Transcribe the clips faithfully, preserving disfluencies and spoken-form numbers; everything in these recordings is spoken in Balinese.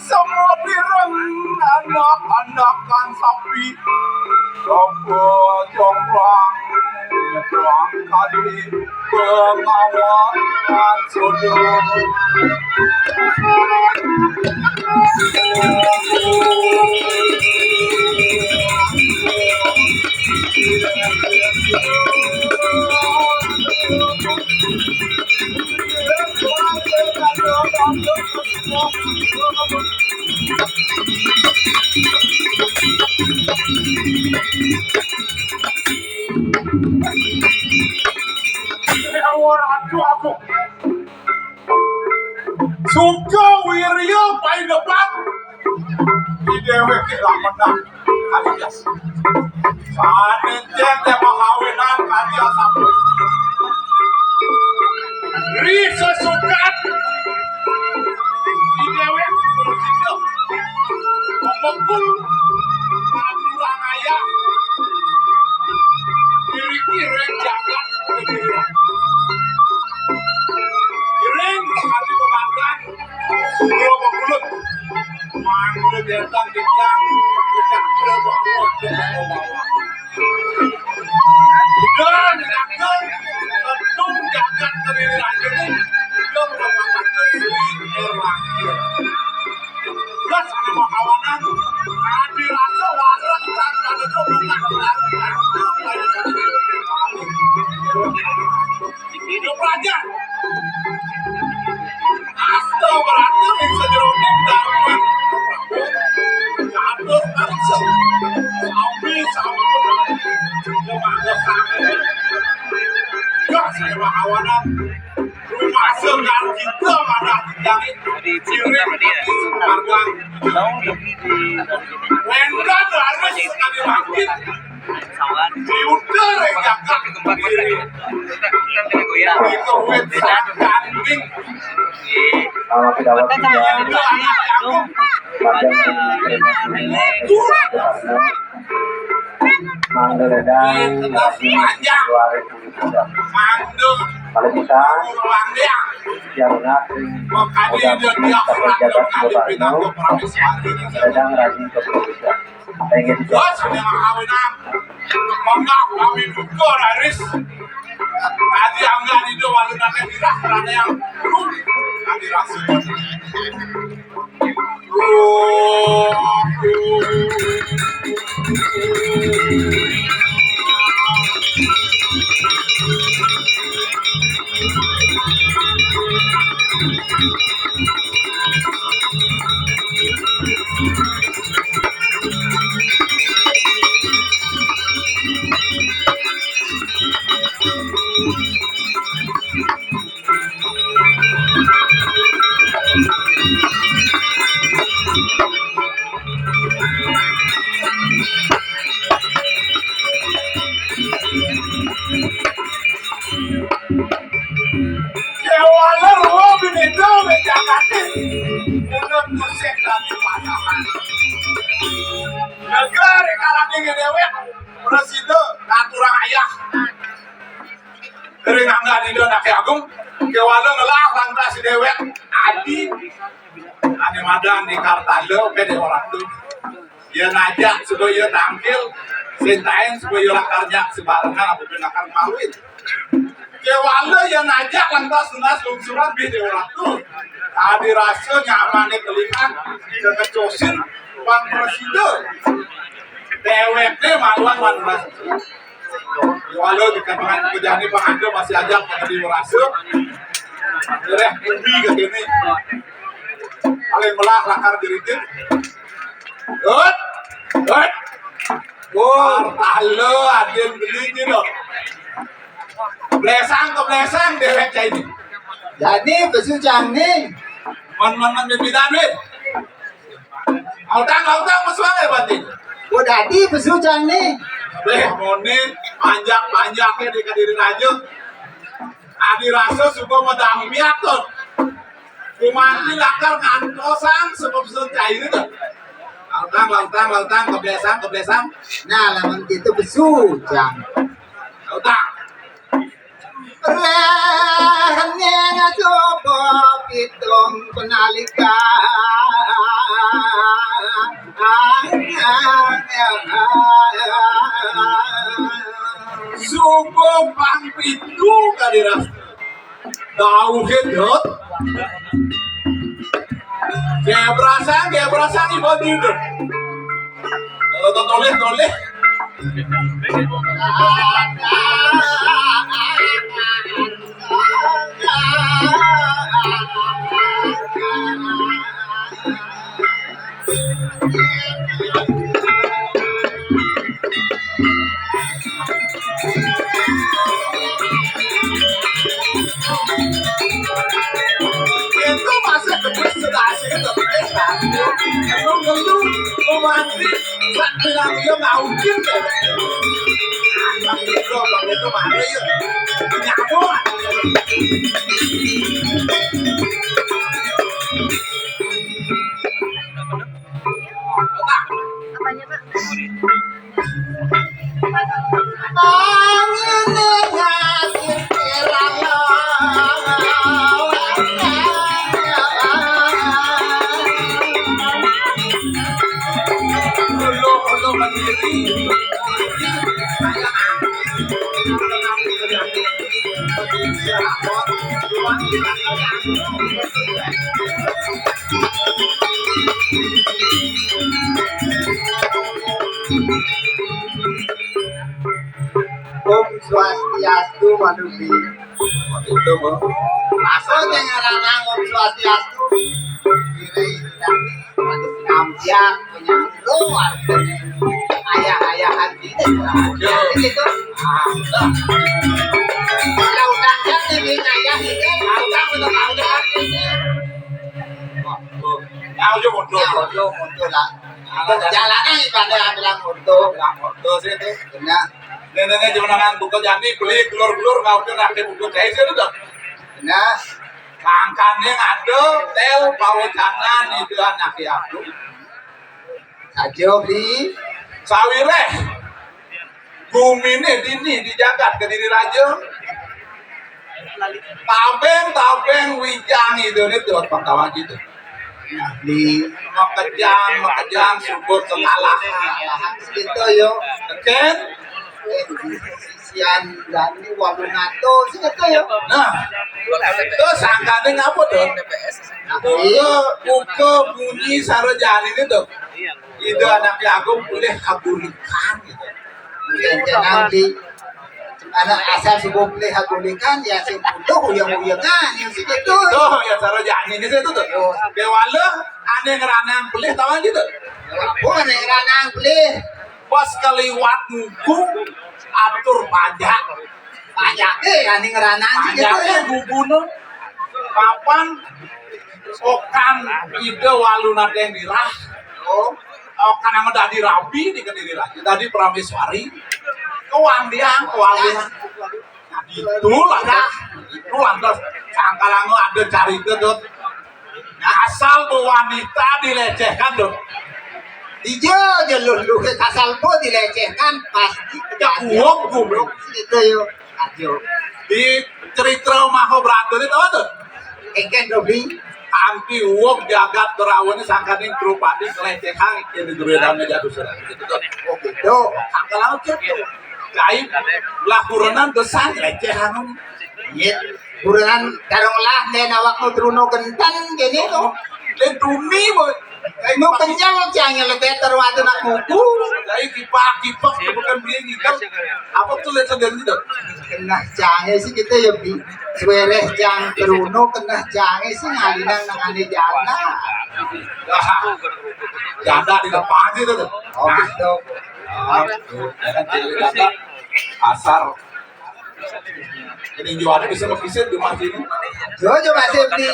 Semua pireng anak-anakan sapi, sapi jomblang, nyebrang kali, pengawalan sudut. Suka wirya paindepan. Di déwék lah menang. Alias. Sané jén téh pakawinan kadi asam. Ri sesukan. Di déwék bersitu. Memukul. Aturan ayah. Diri kireng jagat kedirian. Kireng sekali pemandang. Suro pemulut. Mangga datang di tiang. Tidak terbawa. Tidak dilakukan. Tentu jagat kedirian ini. Tidak mendapatkan Sri Erlangga. Terus ada makawanan, kami rasa wareg dan pada bungah dan hidup raja. Asta berata ing sajeroning darman. Catur karsa. Sami sampun. Kemangga sami. Ya, saya makawanan. Rumasa karo kita madah dijangi. Cirit ati semargang. Wénten laris sekali bangkit. Diuter ing jagat kediri. Itu wit sangkaning. Kalau tidak waktu Mangga ledang, dua ribu dua puluh tiga. Kalau bisa, yang nak, udah bisa kerja, Bapak Anu, ledang rajin ke provinsi. Pengen Mangga kami buka raris. Adi angga di do walu nate dirah rane yang rum. Adi rasu. Kéwala ruwah binèda mèjakaté. Ngenot tusèk dadi pasangan. Negara kalané déwék prasida ngaturang ayah. Ring angga Ida Anaké Agung, kéwala ngelah lantas déwék adi ané madan di Kartala, Déwa Ratu. Yén ajak suba ia tangkil, sintain suba ia lakar nyak sebarengan apa pun lakar maluin. Kéwala yén ajak lantas nunas lungsuran bih Déwa Ratu. Adi rasa nyamané kelihan, kekecosin, pang prasida. Déwékné maluan manunas. Walau di kalangan pejani pangada masih ajak pada diwarasa. Dereh bumi ke kene. Paling melah lakar jeritin. Hut, hut. Wah, halo, adin beli gitu. Keblesang, keblesang, déwék cai ini. Jadi, pesu cang nih. Man, man, man, bidan, weh. Autang, autang, pesuang ya, Bati. Oh, dadi pesu cang nih. Beh, moné, panjak-panjaknya di Kediri Raja. Adi rasa suka medang miat, tuh. Kumanti lakar ngantosang sebab pesu cai ini, tuh. Autang, autang, autang, keblesang, keblesang. Nah, lamun gitu pesu cang. Autang. Rehné coba pitung penalika. Subuh pang pitu kali ras. Dauhid, Dut. Gebrasan, gebrasan, ibu tidur. Kalau toleh, toleh. Itu masih gede, sudah asik, tapi ngeluh-ngeluh, romantis, tak bilang dia ngaukin, ya. Bang Eko, Bang Eko, mana ya? Nyamuk. Apanya, Pak? Om Swastiastu, Manubi. Itu, Bu. Maksudnya ngarang Om Swastiastu. Kira-kira, aduh, ngampiak, punya luar. Ayah-ayahan gitu. Aduh. Gitu. Ah, udah. Kalau udah kan, ini ayah ini, kalau udah, udah, udah, ini. Wah, Bu. Ya, udah, mundur. Ya, udah, mundur lah. Jalannya ibadah bilang mundur. Bilang mundur sih, itu. Benar. Nenek-nenek zaman buka jani, beli gelur-gelur, nggak udah pakai buku jahit itu, dong. Nah, sangkane ada tel pawecanan itu anak aku. Saja beli. Sawireh. Gumine dini di jagat Kediri Raja. Tabeng-tabeng wijang itu nih tuh pangkawan gitu. Nah, di makejang, makejang, subur, kekalahan. Gitu, yo. Ken? Sian Dani walu ngatus, gitu, yo. Nah, itu sangkane ngapa, Don? Buka, buka bunyi sarajane itu. Itu anaknya aku boleh haburikan, gitu. Mungkin nanti anak asal subuh beli hagulikan, ya, sing butuh uyang-uyangan, yang segitu. Tuh, ya, sarajane ini itu tuh. Yo. Kewala, ane ngeranang beli, tahu gitu? Apa ane ngeranang beli? Pas kaliwat nguku, atur pajak. Panyake aning ranang sih gitu. Panyake ya. Gugune papan okan ide walunate nirah. Oh, okan anu dadi rabi di Kediri Raja, dadi prameswari. Kewang dia, kewang dia. Nah, itulah, itulah terus sangkalango ada carita tuh. Asal bu wanita dilecehkan tuh. Ijo aja lu, lu asal bu dilecehkan pasti ya uang goblok. Gitu yo. Ajo. Di cerita Mahabharata itu apa tuh? Engken dobi. Anti uang jagat kerawane sangkaning Drupadi kelecehkan yang di gebedannya jatuh serang gitu tuh. Oh gitu. Sangkalango gitu. Gaib lah kurenan dosa lecehan. Iya. Kurenan darung lah nen awakmu Truno genten kene to. Len tumi mo. Mau kenyang cangnya lebih terwadu nak buku. Jadi kipak kipak bukan beli gitu. Apa tuh lihat sendiri gitu. Kenah cange sih kita ya bi. Suwereh cang Truno kenah cange sih ngalinang nang ane janda. Janda di depan itu tuh. Oh gitu. Asar. Ini juara bisa berkisir di rumah sini. Yo, yo masih di.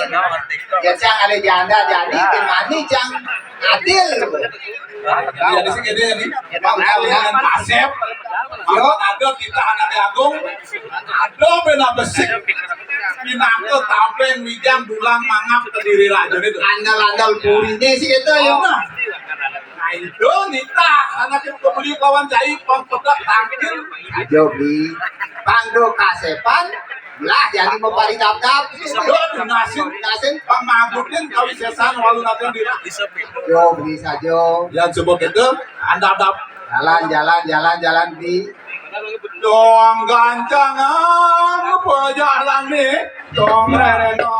Ya cang ada janda jadi kemani cang adil. Iya, di sini dia nih. Bang Kawin dengan Kasep. Yo, ada kita anak agung. Ada bena besik. Pinangke tampeng wijang dulang mangap Kediri Raja itu. Andal-andal purine sih itu yo. Nah, itu nitah anak yang beli lawan cai pang pedak tangkil. Ajo bi. Pangdo kasepan lah jadi mau pari dap-dap. Yo, nasin, nasin pang magutin kawisesan walu natin di. Yo bi sajo. Ya coba kita anda dap. Jalan, jalan, jalan, jalan bi. Dong gancangan apa jalan nih? Dong rere dong.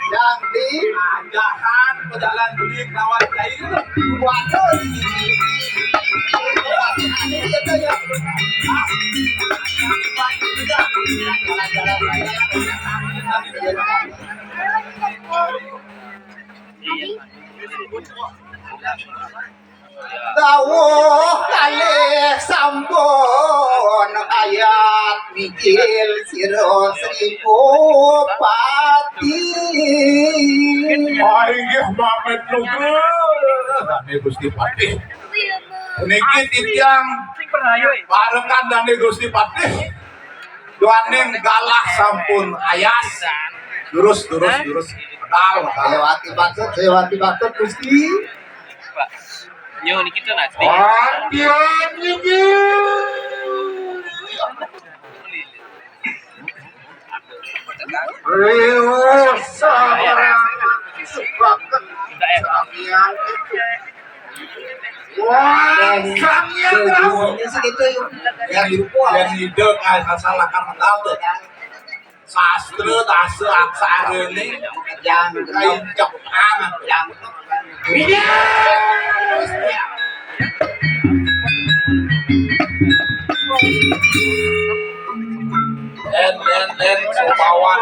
Yang di ajahan pejalan beli kawan kayu. Waduh. Dawuh kalih sampun ayat mijil sira Sri Bupati. Ah, inggih pamit nugrah. Dane Gusti Patih. Niki titiang parekan dane Gusti Patih. Duaning galah sampun ayas. Durus, durus, durus. Medal, medal. Sewati patut, sewati patut Gusti. Nyo niki to nanti. Pandian niki. Riwus sabarang subaken Sang Hyang. Wah, Sang Hyang Ratu. Ini sih gitu yuk. Yang, yang ide kayak salah kan tahu tuh. Sastra dasa aksara ini yang kayak Jepang, yang en, en, en, sopawan.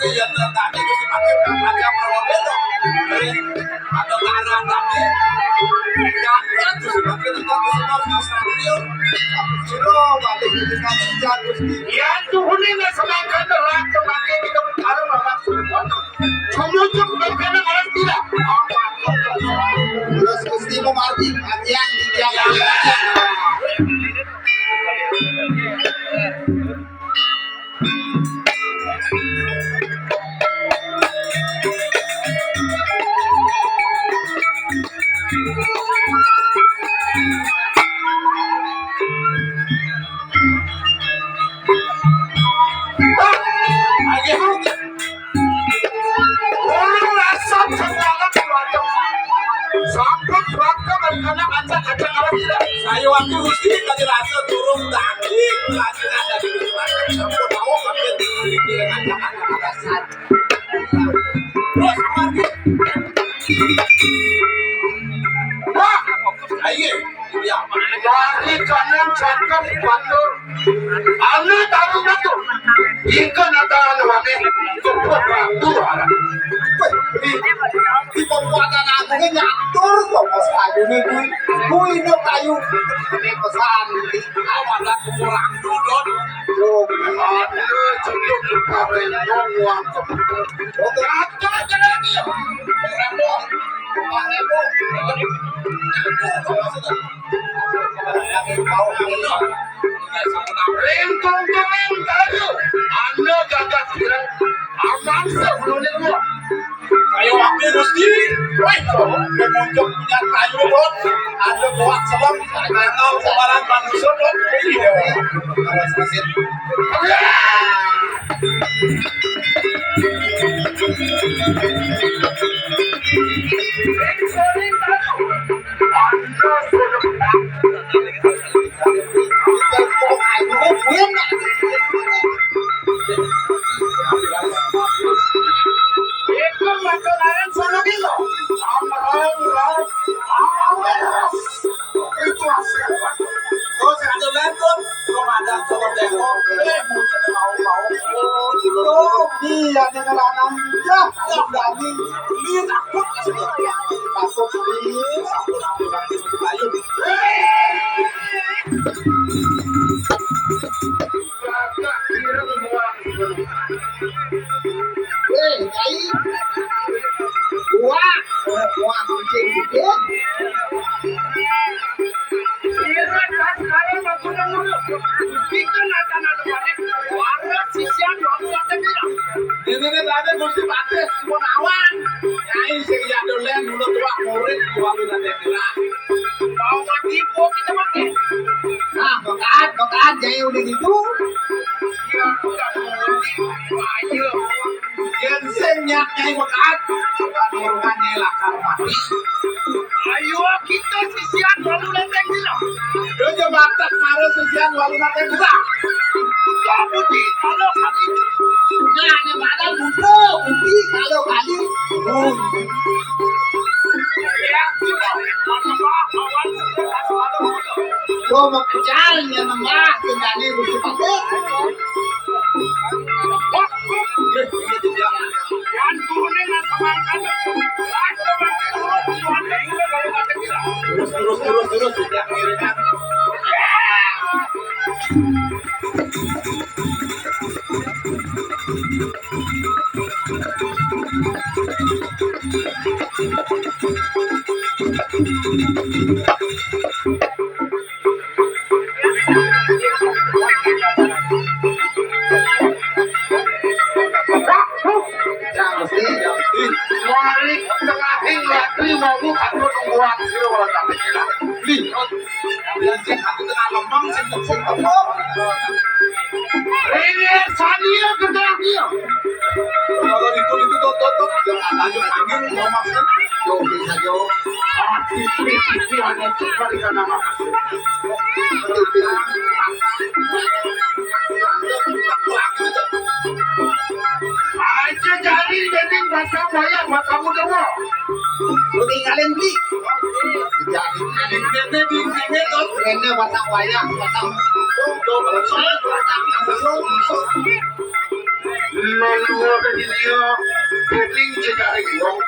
Yén tadi Gusti Patih, Raja Prabu Bélok. Pada ngarang tadi. Jangan Gusti Patih, kita Gusti Patih, Gusti Patih. Sira balik dengan Gusti. Ya, tuh, ini nggak semangka, telat, kemarin kita, kalau malam, semua. Semua tuh, bukan orang tidak. Terus Gusti Pemardi, yang di tiang. Ayo, rasa semangat, waduh. Sampun, waduh, mereka ngajak-ngajak apa tidak? Saya waktu Gusti tadi rasa turun daging, rasa ada di rumah. Sampun tahu, tapi di, di, ngajak-ngajak ada saja. Terus, apa lagi? Wah, ayo. Ya, lari kanan cakep, batur. Anu tahu betul. Ikan ada anu aneh. Kepala dua. Wih, di, di pembuatan agungnya nyatur, kok, Mas, kayu nih, Bu. Bu, ini kayu. Ini pesan. Ayo, ada kurang dulu. Yo, ada cukup dipakai doang. Oke, ada aja lagi. Berapa? Empat ribu. Ringkung kuning kayu, anda gagah girang, aman sehulunya gua. Ayo wakil Gusti, woi, memuncak punya kayu, Bos. Ada buat sebab, kanal sebaran manusia, Bos. Iya. Awas, Gusti. Terus ada lentut, belum ada telur teko. Eh, mau jadi mau-mau. Oh, iya, nih, anak-anak. Ya, ya, daging. Ini takut. Takut, ini. Ayo. Eh, Nyai. Wah, wah, kucing gede. Ini nih, ada Gusti Patih, Gunawan. Nyai sing ya dolen, mulut tua, murid, tua, udah, mau mati, kita pakai. Nah, bekat, bekat, Nyai udah gitu. Yén sing nyak Nyai bekat, urungan Nyai lakar mati. Ayo kita sisian walu lenteng dina. Yo, yo, batak mara sisian walu lenteng dina. Buka putih kalau kali. Nah, ini mana buka putih kalau kali. Oh. Ya, kita. Mana, Pak? Awan. Gua mau kejar, ya, nambah, tinggalnya Gusti Patih. Terus, terus, terus, terus, yang ngiringan. Mari tengahing latri mau aku nungguan sira ora tak kira. Li, sing aku tengah lemang, sing sing tepuk. Ini sania gedang dia. Kalau itu itu tutup tutup, jangan lanjut angin mau masuk. Yo bisa yo. Hati prinsip ada sekali karena aja jadi daging basah wayah buat kamu dewa. Lu tinggalin beli. Jadi adik nenek di sini tuh. Nenek basah wayah, basah. Tuh, tuh, tuh, tuh, tuh, tuh, tuh. Ora diliyo, dening jejaring wong.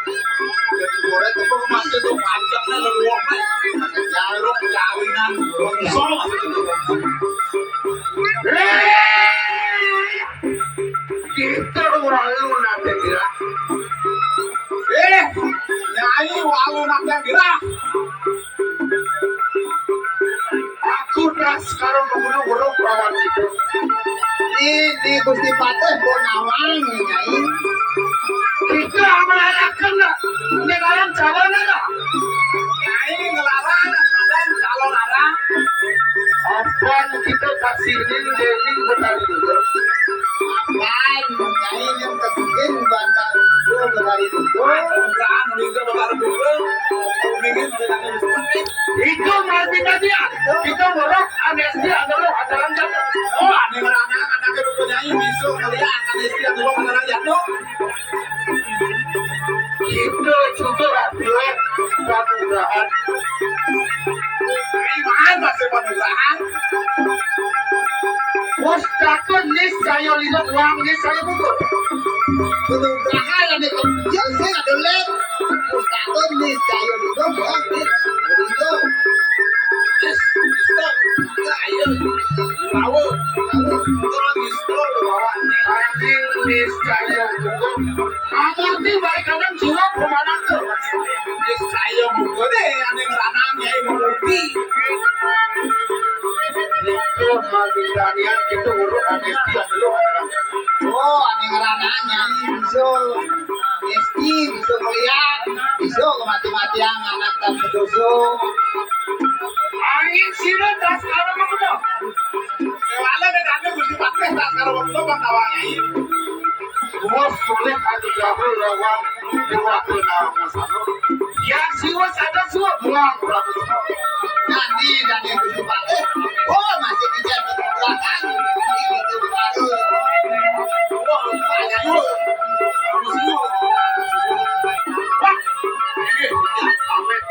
Dadi ora tepung maksud tuh panjangnya leluhurnya. Jaluk kawinan wong iso. Eh, kita walu nate bilang. Eh, Nyai walu nate bilang. Aku tras karo menggunung urung lawan itu. Ini Gusti Patih pun nawang, Nyai. Kita ngelarangkan lah. Ini kalian calon lah. Nyai ngelarang, kalian calon lah. Apan kita kasih ning dening Betari Dudo. Apan Nyai yang kasih ning Betari Dudo, Betari Dudo. Bukan, Dudo, Betari Dudo. Ini Betari Dudo. Iku mati tadi ya. Kita ngorok amnesti anu lo ajaran kan. Oh, ane merana anake buku Nyai bisa ngeliat amnesti anu lo ajaran ya no. Kita juga duwe panugrahan. Iman masih panugrahan. Wes takon niscaya lino uang niscaya buku. Panugrahan ane kecil sing ada lek. Wes takon niscaya lino uang nih. Lino. Yes, bisa. Ayo. Lawo. Lawo. Terus bisa lawan. Anjing niscaya buku. Ngerti baik kadang jiwa permanen tuh. Wis saya buka deh, ane ngeranang ya, ibu kopi. Itu mami tanian kita urut ane tiap lu. Oh, ane ngeranang ya, iso. Esti, iso melihat, iso kemati-matian anak dan berdoso. Angin sirah tas kalau mau. Kewala deh, ada Gusti Patih tas kalau mau, Bang Tawang, ya. Bos sulit anu gawe lawan dewata nawa sano. Yang siwa sadar suwa buang Prabu Seno. Dadi, dadi Gusti Patih. Oh, masih bisa di belakang. Ini di belakang. Wah, banyak dulu. Prabu Seno. Wah, ini yang awet.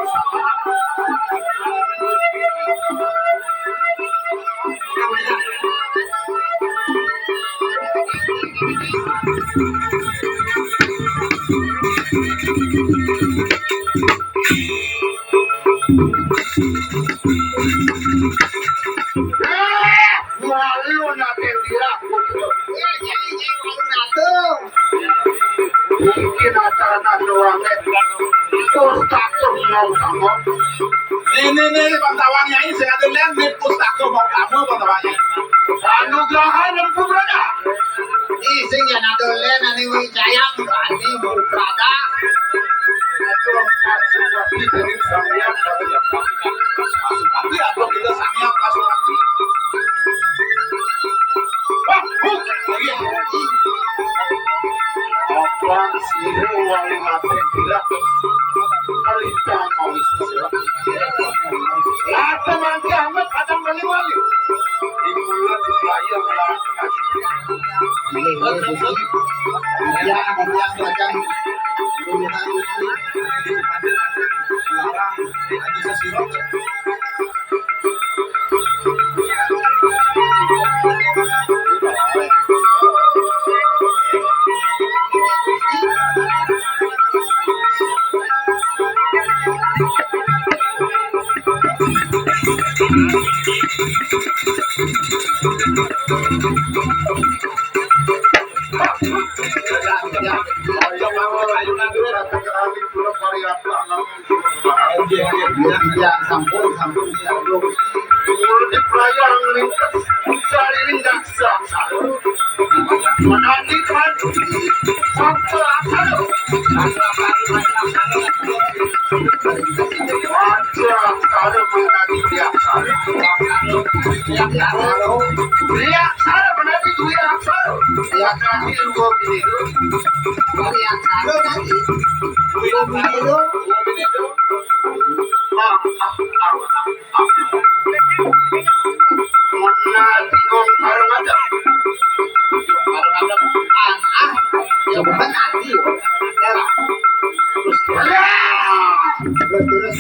Walu nate dia. Iki nata-nata doang, eh. Terus takut mau kamu. Ini nih, Bang Tawang Nyai, sing ada lian di pustaka mau kamu, Bang Tawang Nyai. Anugerah Empu Brata. Ih, sing yen ada lian ane wicayang, ane Empu Brata. Itu pasukan dari Sang Hyang Pasukan. Pasukan, apa kita Sang Hyang Pasukan? Wah, huh, iya. Abang sira wali mati bilang kalintang wis sira. Lata mangke amat kadang wali-wali. Iku lagi bayar melarang. Ini, ini, ini. Iya, iya, macam. Melarang. Ya, sampun, sampun, sampun. Mulut diperayang ringkes, sari ringkes, sangsara. Menanti Tuhan, sangsara. Aja, sangsara menanti dia, sangsara. Dia, sangsara menanti dia, sangsara. Dia, sangsara, dua menit. Dia, sangsara, nanti. Dua menit. Mun ati wong karo ngadep. Karo ngadep. Ah, ah. Ya bukan ati. Ya. Terus, terus, terus.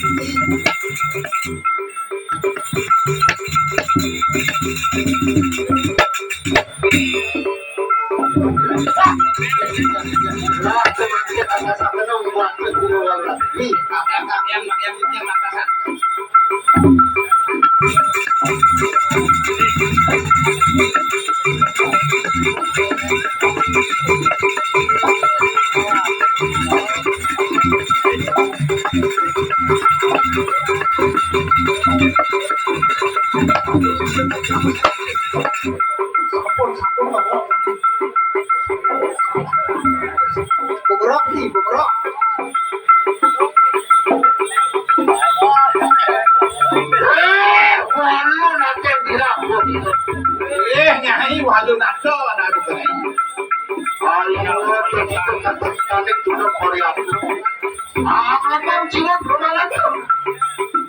Nyai, waduh, nato, anak aku, Nyai. Ayo, jadi kata-kata itu, Korea. Akan cilok bermana tuh?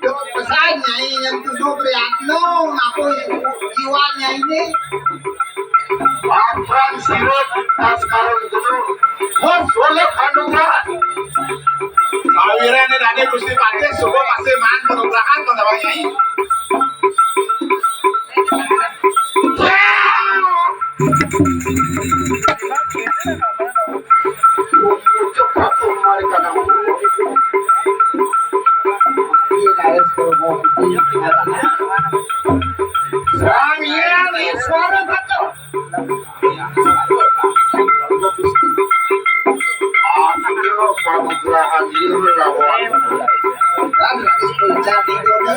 Tuh, pesan, Nyai, yang tuduh, Priatno, aku jiwanya ini. Akan sirut, tas karung dulu. Bos, boleh anugerah. Sawirane dadi Gusti Patih, subuh masih maan penugrahan, Bapak Nyai. Sang Hyang Iswara Batu. Aduh, panugrahan ieu lawan. Kan jadi dulu.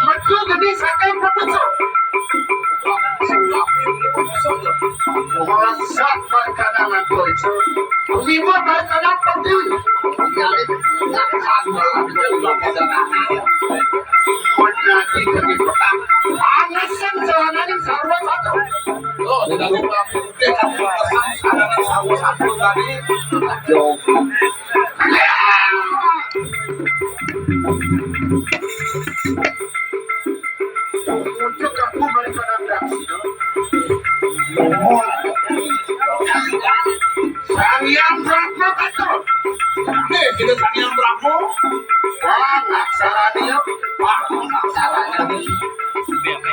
Metu gede saking pepucuk. Melesat berkanan pepucuk. Wibu berkanan pertiwi. Menjadi gede petang. Panesan jalanan sarwa satu. Oh, tidak lupa. Sarwa satu tadi. Sang Hyang Brahma kata. Nih, kita Sang Hyang Brahma. Wah, aksaranya. Wah, aksaranya.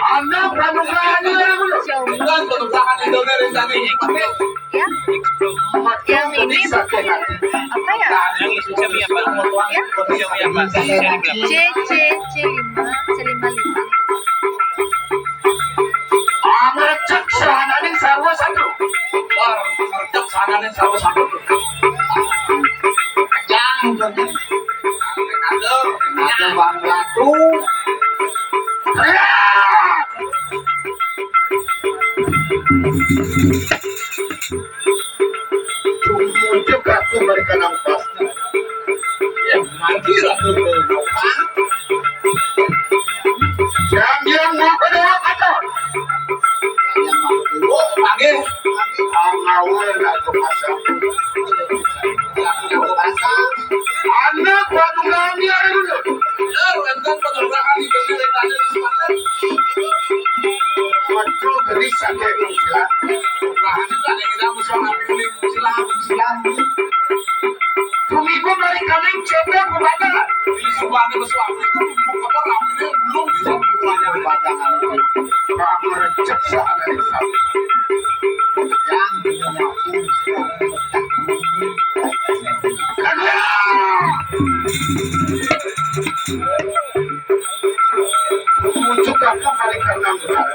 Anak panugrahan ini dulu. Dan panugrahan Indonesia ini. Ya. Yang ini apa ya? Ya. C, C, C lima, C lima lima. Ngecek sahananing sarwa satu. Ngecek sahananing sarwa satu. Jangan. Ada Bang Ratu. Tumujuk aku mereka nampak. Ya, mati lah tu. Jam yang mau pada kata. Oh, panggil. Angawal lah tu pasang. Anak panugrahan dia dulu. Betul, enten panugrahan di bener yang tadi disebutkan. Waduh, gerisan kayak gitu, ya. Nah, itu ada yang kita mau sama pilih, silakan, silakan. Sumiku dari kami cepat kepada. Di sebuah ada sesuatu itu, bukan apa, ramenya belum bisa bertanya. Bapak merecek sehari satu. Yang punya Muncul kampung kali karena besar.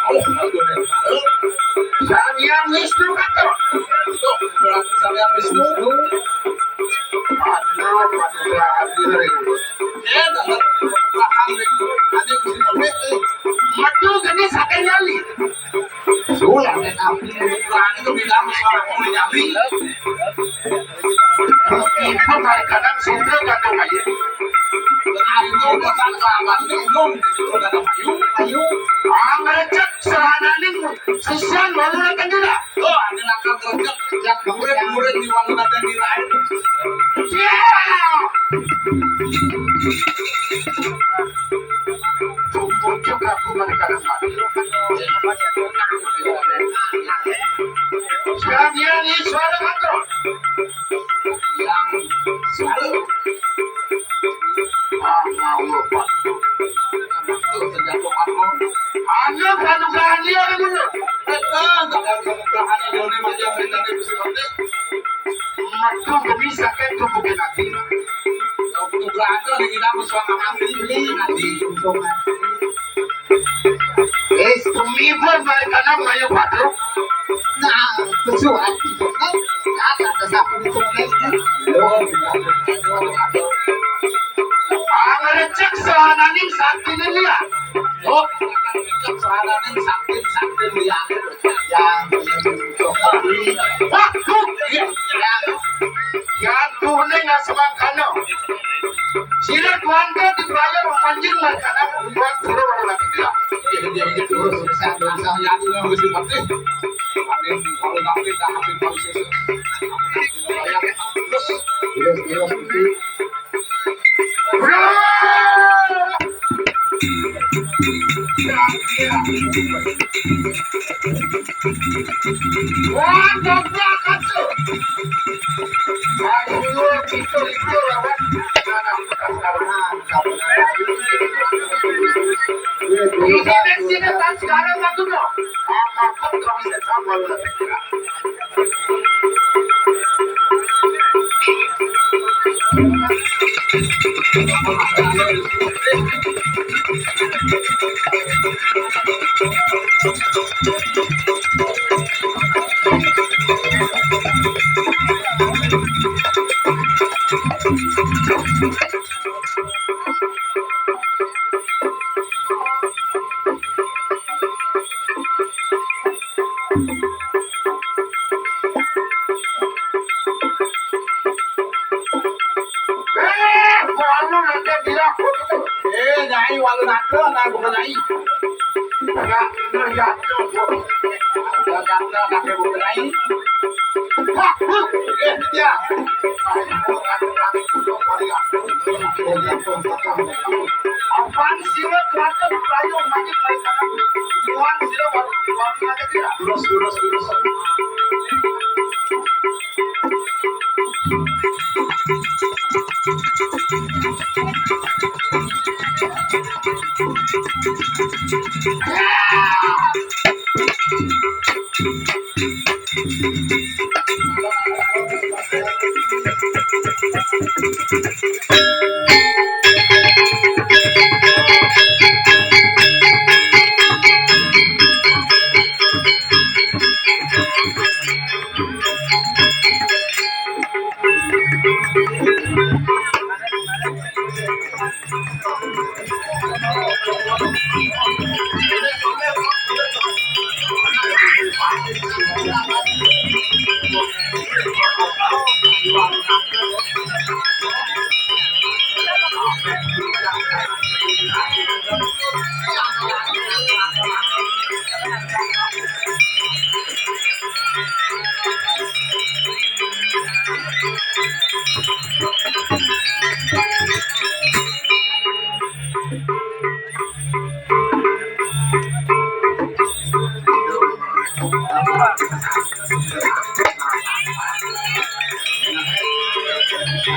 Oh, Sang Hyang Wisnu kata. Tuh, berarti Sang Hyang Wisnu. Aduh, panugrahan diri. Ya, panugrahan diri. Nanti mesti sampai, eh. Metu gede sakit nyali. Sulah, eh, tapi panugrahan itu bilang sama aku nyali. Ibu balik kanan, sundel kanan aja. Ayo, bosan kelamaan, belum. Ayo, ayo. Ah, ngerecek sehananing sisian, lalu datang juga. Oh, ada langkah ngerecek. Murid-murid di warung ada di lain. Ya. Tunggu juga aku mereka dapat. Sekalian ini suara motor. Yang selalu. Ah, Allah, Pak. Anak tuh terjatuh aku. Anak panugrahan dia dulu. Betul, jangan panugrahan yang Doni Maja terjadi di sini. Metu geni saking tubuh nanti. Kalau penugrahan itu ada kita musuh sama nanti. Eh, tumibon balik kanan, ayo, Pak. Nah, besuhan. Nah, ada satu di sini. Oh, ngerecek sahananing sakti ini, ya. Oh, ngerecek sahananing sakti, sakti, ya. Yang Waduh, ya. Yang tuh ning nggak semangkana. Sila tuan tuh dibayar manjing makanan buat suruh orang lagi. Yang ini harus dilatih. Tapi kalau nanti dah hampir baru sih. Terus, terus, terus. Wah, goblok, kacau. Ayo, itu, itu, lawan. Mana? Ini Messi datang sekarang, satu, no. Apa, kok bisa sama, lu? Eh, kualu leke gila. Eh, nyai walu nake, nah, bukan nyai. Ya, ya, ya, ya, ya, nake bukan nyai. Wah, wah, eh, ya. Apaan sih lo, kenapa lo pelayu, main tangan? Bukan sih lo, baru, baru aja dia. Terus, terus, terus.